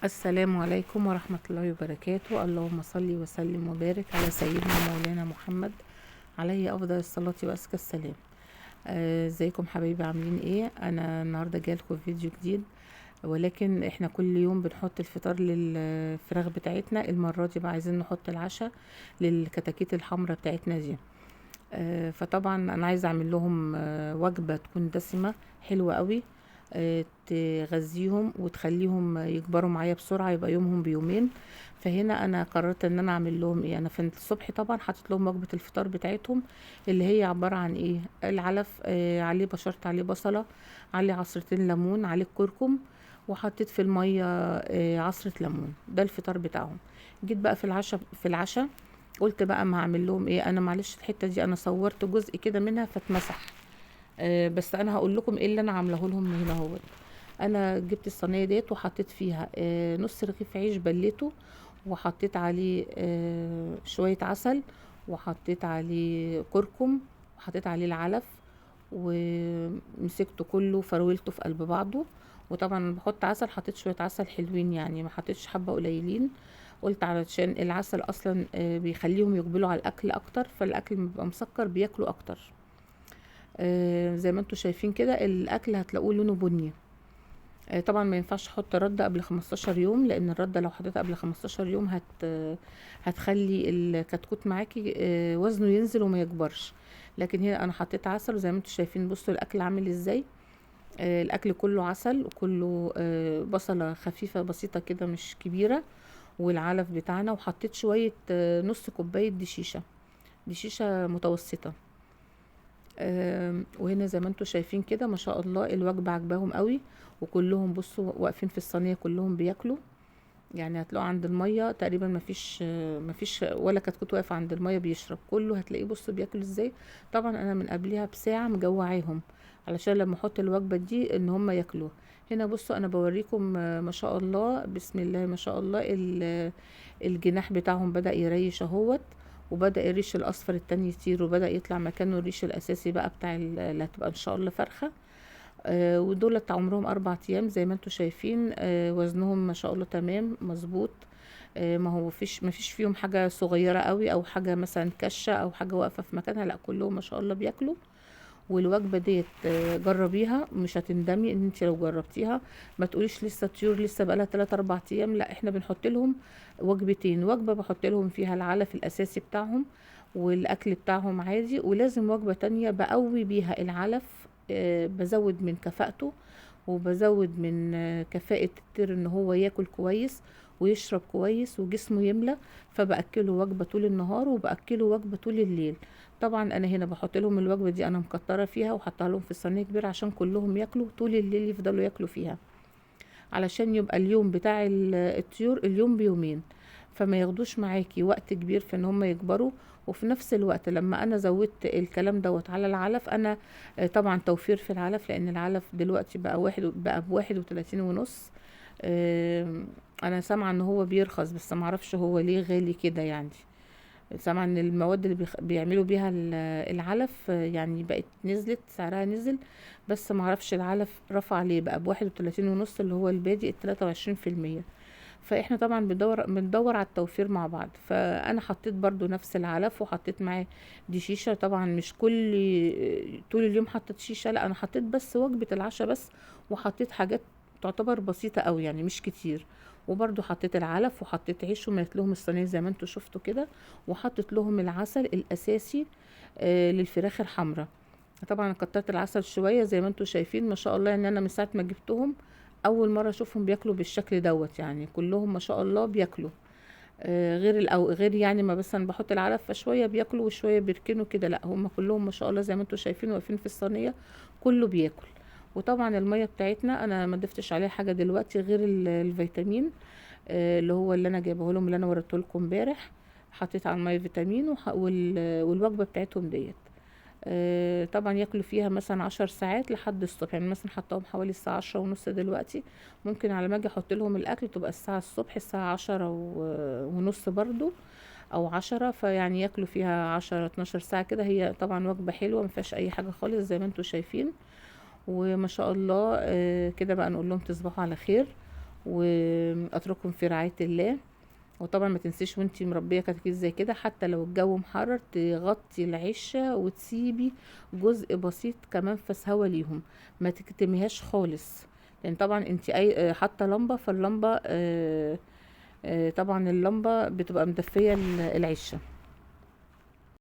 السلام عليكم ورحمة الله وبركاته. اللهم صل وسلم وبارك على سيدنا مولانا محمد عليه أفضل الصلاة وأزكى السلام. ازيكم حبايبي، عاملين ايه؟ انا النهارده جاية لكم فيديو جديد، ولكن احنا كل يوم بنحط الفطار للفراخ بتاعتنا. المرة دي بقى عايزين نحط العشاء للكتاكيت الحمراء بتاعتنا دي. فطبعا انا عايزه اعمل لهم وجبة تكون دسمة حلوة قوي، تغذيهم وتخليهم يكبروا معايا بسرعة، يبقى يومهم بيومين. فهنا انا قررت ان انا اعمل لهم ايه. انا في الصبح طبعا حطيت لهم وجبة الفطار بتاعتهم اللي هي عبارة عن ايه؟ العلف، عليه بشرت، عليه بصله، عليه عصرتين ليمون، عليه الكركم، وحطيت في المية، عصره ليمون. ده الفطار بتاعهم. جيت بقى في العشاء قلت بقى ما هعمل لهم ايه. انا معلش الحتة دي انا صورت جزء كده منها فاتمسح، بس انا هقول لكم ايه اللي انا عاملاه لهم هنا اهوت. انا جبت الصينية ديت وحطيت فيها، نص رغيف عيش بليته، وحطيت عليه، شوية عسل، وحطيت عليه كركم، وحطيت عليه العلف، ومسكته كله فرولته في قلب بعضه. وطبعا بحط عسل، حطيت شوية عسل حلوين يعني، ما حطيتش حبه قليلين. قلت علشان العسل اصلا، بيخليهم يقبلوا على الاكل اكتر، فالاكل بيبقى مسكر بياكلوا اكتر. زي ما انتم شايفين كده الاكل هتلاقوه لونه بني. طبعا ما ينفعش احط رده قبل 15 يوم، لان الردة لو حطيتها قبل 15 يوم هتخلي الكتكوت معاكي، وزنه ينزل وما يكبرش. لكن هنا انا حطيت عسل، وزي ما انتم شايفين بصوا الاكل عامل ازاي. الاكل كله عسل وكله، بصله خفيفة بسيطة كده مش كبيرة، والعلف بتاعنا. وحطيت شوية، نص كوباية دشيشه، دشيشه متوسطه. وهنا زي ما انتم شايفين كده ما شاء الله الوجبة عجباهم قوي، وكلهم بصوا واقفين في الصينية كلهم بياكلوا. هتلاقوا عند المية تقريبا مفيش ولا كتكوت واقف عند المية بيشرب، كله هتلاقيه بصوا بياكل ازاي. طبعا انا من قبلها بساعة مجوعاهم علشان لما احط الوجبة دي ان هم ياكلوها. هنا بصوا انا بوريكم، ما شاء الله بسم الله ما شاء الله الجناح بتاعهم بدأ يريش اهوت، وبدأ الريش الأصفر التاني يطير، وبدأ يطلع مكانه الريش الأساسي بقى بتاع اللي هتبقى إن شاء الله فرخة. ودولت عمرهم 4 أيام زي ما انتم شايفين. وزنهم ما شاء الله تمام مظبوط. ما هو ما فيش فيهم حاجة صغيرة قوي أو حاجة مثلا كشة أو حاجة واقفة في مكانها، لا كلهم ما شاء الله بياكلوا. والوجبة ديت، جربيها مش هتندمي ان انت لو جربتيها. ما تقوليش لسه طيور لسه بقالها 3 4 ايام، لا احنا بنحط لهم وجبتين، وجبة بحط لهم فيها العلف الاساسي بتاعهم والاكل بتاعهم عادي، ولازم وجبة تانية بقوي بيها العلف، بزود من كفاءته وبزود من، كفاءة الطير ان هو ياكل كويس ويشرب كويس وجسمه يملى. فبأكله وجبة طول النهار وبأكله وجبة طول الليل. طبعا انا هنا بحط لهم الوجبة دي انا مكترة فيها وحطها لهم في صينية كبيرة عشان كلهم ياكلوا طول الليل، يفضلوا ياكلوا فيها علشان يبقى اليوم بتاع الطيور اليوم بيومين، فما ياخدوش معاكي وقت كبير في ان هم يكبروا. وفي نفس الوقت لما انا زودت الكلام دوت على العلف، انا، طبعا توفير في العلف، لان العلف دلوقتي بقى واحد بقى بواحد وتلاتين ونص. انا سامعه ان هو بيرخص، بس ما اعرفش هو ليه غالي كده. سامعه ان المواد اللي بيعملوا بيها العلف، بقت نزلت سعرها نزل، بس ما اعرفش العلف رفع ليه بقى بواحد وتلاتين ونص اللي هو البادئ التلاتة وعشرين في المية. فاحنا طبعا بندور على التوفير مع بعض. فانا حطيت برضو نفس العلف وحطيت معاه دي شيشة. طبعا مش طول اليوم حطيت شيشة، لا انا حطيت بس وجبة العشاء بس، وحطيت حاجات تعتبر بسيطة قوي يعني مش كتير. وبرضو حطيت العلف وحطيت عيش ومليت لهم الصينية زي ما انتوا شفتوا كده، وحطيت لهم العسل الأساسي، للفراخ الحمراء. طبعا كترت العسل شوية زي ما انتوا شايفين ما شاء الله. انا من ساعة ما جبتهم أول مرة أشوفهم بياكلوا بالشكل دوت، كلهم ما شاء الله بياكلوا، غير الأو-، غير يعني ما بس أنا بحط العلف فشوية بياكلوا وشوية بيركنوا كده، لا هم كلهم ما شاء الله زي ما انتوا شايفين واقفين في الصينية كله بياكل. وطبعا المية بتاعتنا أنا ما ضفتش عليها حاجة دلوقتي غير الفيتامين، اللي هو اللي أنا جايبه لهم اللي أنا وريته لكم امبارح. حطيت على المية فيتامين والوجبة بتاعتهم ديت. طبعا ياكلوا فيها مثلا 10 ساعات لحد الصبح، مثلا حطاهم حوالي الساعة عشرة ونص دلوقتي، ممكن على ما اجي احط لهم الاكل تبقى الساعة الصبح الساعة عشرة ونص برضو او 10، فيعني ياكلوا فيها 10 12 ساعة كده. هي طبعا وجبة حلوة ما فيهاش اي حاجة خالص زي ما انتوا شايفين وما شاء الله. كده بقى نقول لهم تصبحوا على خير. واترككم في رعاية الله. وطبعا ما تنسيش وانتي مربيه كتاكيت زي كده، حتى لو الجو محرر تغطي العشه وتسيبي جزء بسيط كمنفذ هوا ليهم، ما تكتميهاش خالص، لان طبعا انتي اي حاطه لمبة، فاللمبه طبعا اللمبة بتبقى مدفيه العشه.